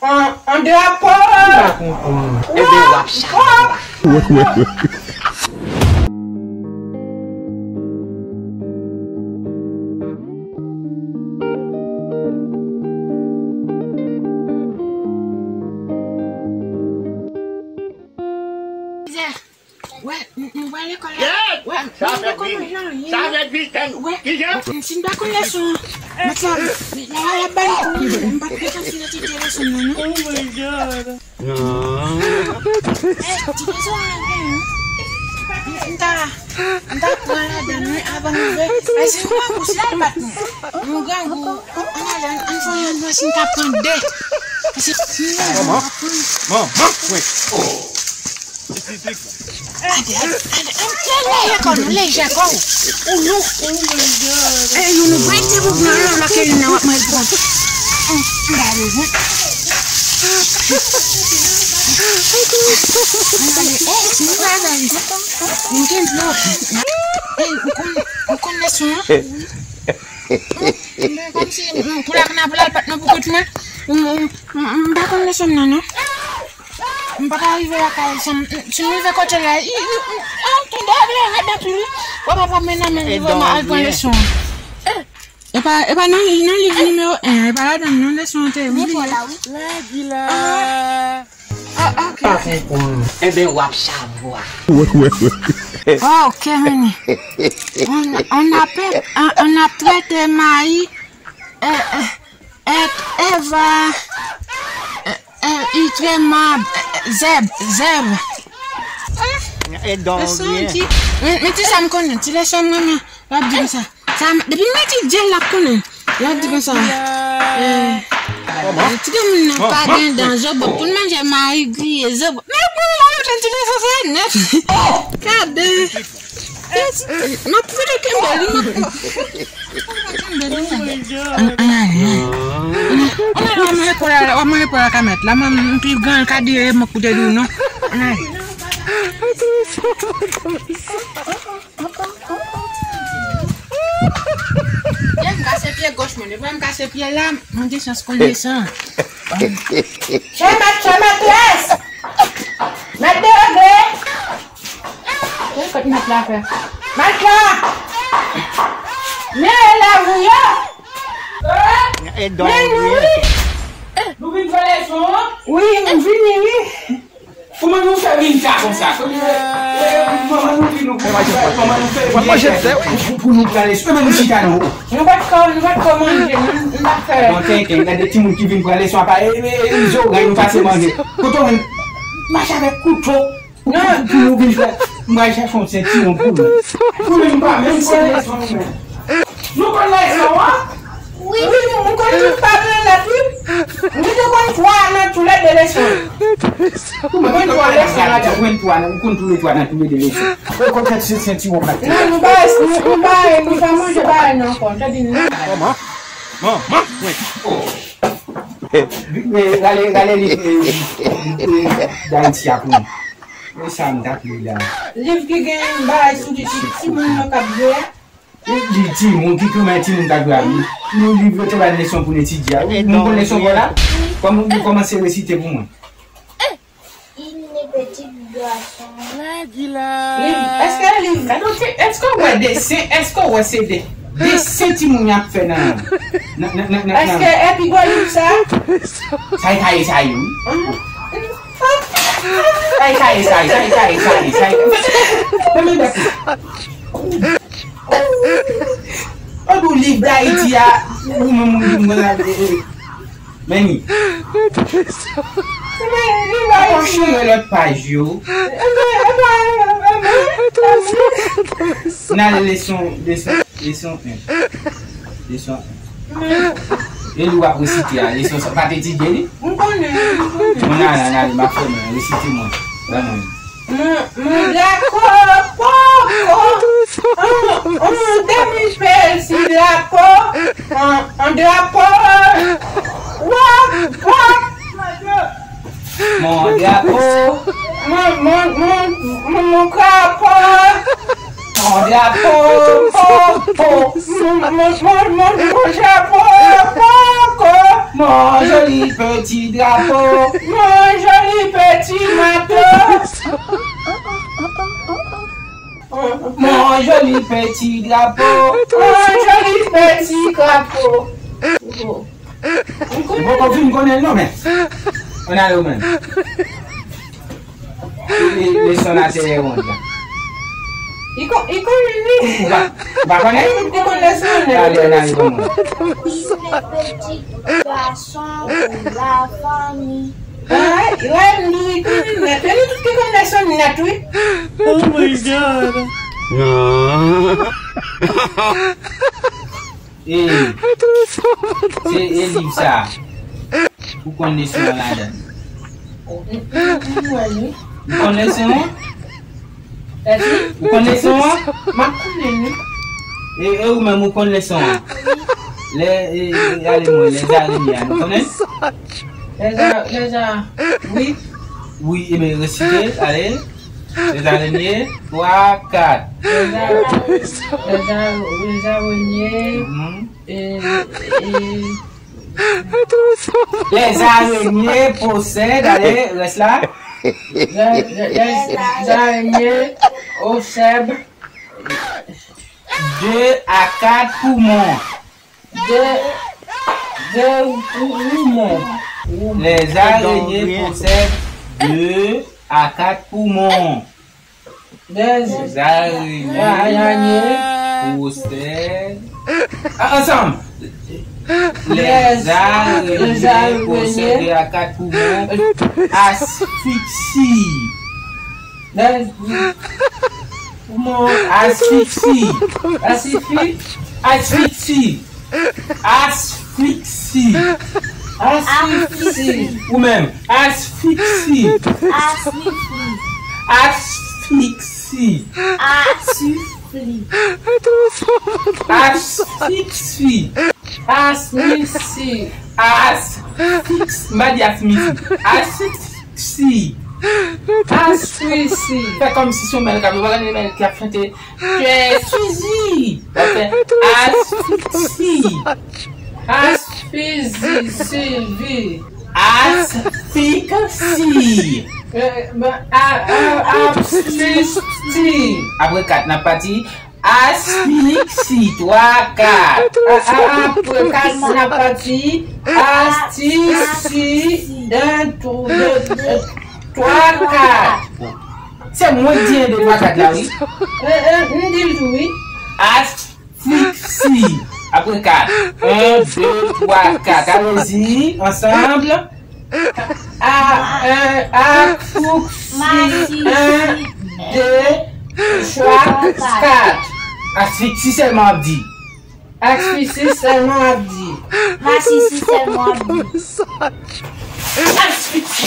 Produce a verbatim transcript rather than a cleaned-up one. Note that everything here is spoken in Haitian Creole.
An, an drapo. M pa konprann. Ebe w ap chaje. Wè, m, m wè lekòl la. Wè, m wè lekòl la, jan ye. Wè, m, si m pa konn leson an, mèt la, la, la, la, ban kou, m pa t gentan fin etidye leson nan, non. Non. Eh, ti leson an, m ta, m ta pran ladan, wi, avan m rive. Paske m pa konn si l al bat nou. Nou grangou, an, an, ann fè yon lòt, si m ta pran de. Paske si nou... Manman, manman, wi. Ade, ade, ade, ade, lè, lè, lè kò nou, lejè kò w. Ou lou. Ey, ou nou bay te pou pran, la, la, ke li nan w ap manje pou kont. Hum, m ba bezwen. Ey, nou pa bay. M gen dlo. Ey, ou konn, ou konn leson an? Hum, kòmsi, hum, pou la, pou la, pou la, l pa t nan pou kont mwen. Hum, hum, hum, m pa konn leson nan, non. M pa ka rive lakay, si m, si m rive kote la, i, i, i, ah, tande, ap leve depi li. Wè papa m nan men li vrèman al pran leson an. E pa, e pa nan, nan liv nimewo en, e pa ladan non leson an te ye. Men pou la, wi. Lagila. Ah, ok, ok. Enben, w ap chavwa. Oh, ok, meni. On, on a pe-, on, on a traité maï, euh, euh, et Eva, euh, euh, il trema, euh, zèb, zèb. E donk, men, men ti sa m konnen, ti leson mwen, men, w ap di m sa. Sa, depi m etidye l, l ap konnen. L ap di konsa. Eh, ti granmoun nan pa gen dan, zobop. Pou l manje mayi griye, zobop. Men pou l manje ti leson sa nèt. Gade. M ap fout kenbe li, m ap, m ap kenbe li. An, an ale, an ale. An ale, w ap manje pou la, w ap manje pou la ka mèt la. Mwen, m pi gran ka di, eh, mwen koute di w non. An ale. Lè m kase pye gòch mwen, depi m kase pye la, mwen gen chans konn desann. Chè mèt, chè mètrès! Mèt de regle! Kèl kote mèt la fè? Mèt la! Men la, wi, yo! Men nou, wi! Nou vin fè leson an? Wi, nou vini, wi! Kòman nou fè vin ka konsa? Kòman, kòman nou vin, nou, kòman nou fè, kòman nou fè vin pou, pou, pou nou pran leson? Kòman nou chita nou? Nou pa t ko-, nou pa t ko manje, nou, nou pa t fè. Bon, kenken, gade timoun ki vin pran leson apa, e, e, e, zorèy nou pase manje. Kote w jwenn? Mache avèk kouto. Non. Pou nou vin fè. M pral chache yon sentiwon pou nou. Pou nou pa menm pran leson nou menm. Nou konn leson an? Wi, wi, nou, nou konn tout pa gen lèt, wi. Nou te konn twa nan toulède leson. Ou konn twa leson la, ou konn twa nan, ou konn toulède twa nan toulède leson. Ou konn fè ti sentiwon pa. Non, nou pa, nou, nou pa, nou pa manje bagay nan fon, tande nou. Manman, manman, wi. Rale, rale liv, eh, eh, eh, Dayiti a pou nou. Men sa m t ap li la. Liv ki gen bagay sou li, ti, timoun yo k ap jwe a. Li, li timoun, ki kòman timoun k ap jwe a? Nou, nou liv yo te ba n leson pou n etidye a. Ou, nou konn leson pa w la? Kòman, nou kòmanse resite pou mwen. Il ne petit garçon. Lagila. Liv, èske liv, èske w wè desen, èske w wè se de, desen timoun y ap fè nan, nan, nan, nan, nan, nan. Èske epi gwo liv sa? Sa e kaye sa ye, wi. Sa e kaye sa ye, sa e kaye sa ye, sa e. Fèmen bèk ou. Ou di w liv Dayiti a, ou menm ou di mwen la, eh, eh. Meni. Ankò chire lòt paj yo. N al leson, leson, leson en. Leson en. E li w ap resite a, leson sa, pa t etidye li? M konnen, m konnen. Bon, n al, n al, n al, m ap fè mwen, resite mwen. Ban mwen. Mon, mon drapo, po, po. On, on demi pèsi drapo. On, on drapo. Wap, wap. Mon drapo. Mon, mon, mon, mon, mon drapo. Mon drapo, po, po. Mon, mon, mon, mon, mon drapo, po, po. Mon joli petit drapeau, mon joli petit matelot. Mon joli petit drapeau, mon joli petit crapaud. Ou poko fin konnen l non, men. Ann ale ou menm. Li, li, li son atè wonn la. Li kon, li konnen li. Ou pa, ou pa konnen? Li, li konn leson an. Ann ale, ann ale, bon. Vive les petits garçons de la famille. Ah, ouais, li, li konnen nèt. Li tout ki konn leson nèt, wi. Oh my God. Non. E, se, e liv sa. Ou konn leson an ladan. Ou konn leson an? Ou konn leson an? M ap konnen, wi. E, e ou menm, ou konn leson an? Lè, e, e, ale mwen, lèzarenye a, nou konnen? Lèza, lèza, wi. Wi, e men resite, ale. Lèzarenye, twa, kat. Lèza, lèza, lèzarenye, e, e, Les araignées possèdent, ale, rès la. Les, les, les araignées possèdent deux à quatre poumons. Deux, deux poumons. Les araignées possèdent deux à quatre poumons. Des araignées possèdent. Ah, ansanm. Les araignées possèdent deux à quatre poumons. Asphyxie. Asphyxie. Asphyxie. Asphyxie. Asphyxie. Ou menm. Asphyxie. Asphyxie. Asphyxie. Asfiksi. Asfiksi. Asfiksi. Asfiksi. M pa di asfiksi. Asfiksi. Asfiksi. Fè kòmsi se yon bèl kado. Pa gade bèl ki ap chante. Kè Suzy. W ap fè asfiksi. Asfiksi. Asfiksi. Eh, ben, a, a, asfiksi. Apre kat, n ap pati asfiksi. Twa, kat. A, a, apre kat, n ap pati asfiksi. Un, tw-, de, de, twa, kat. Se mwen ki di un, deux, trois, quatre la, wi. Eh, eh, m di l tou, wi. As- Fiksi. Apre kat. Un, deux, trois, quatre. Allons-y, ensemble. A, un, a, fouksi. Un, deux, trois, quatre. Asfiksi sèlman ap di. Asfiksi sèlman ap di. Masisi sèlman ap di. Asfiksi.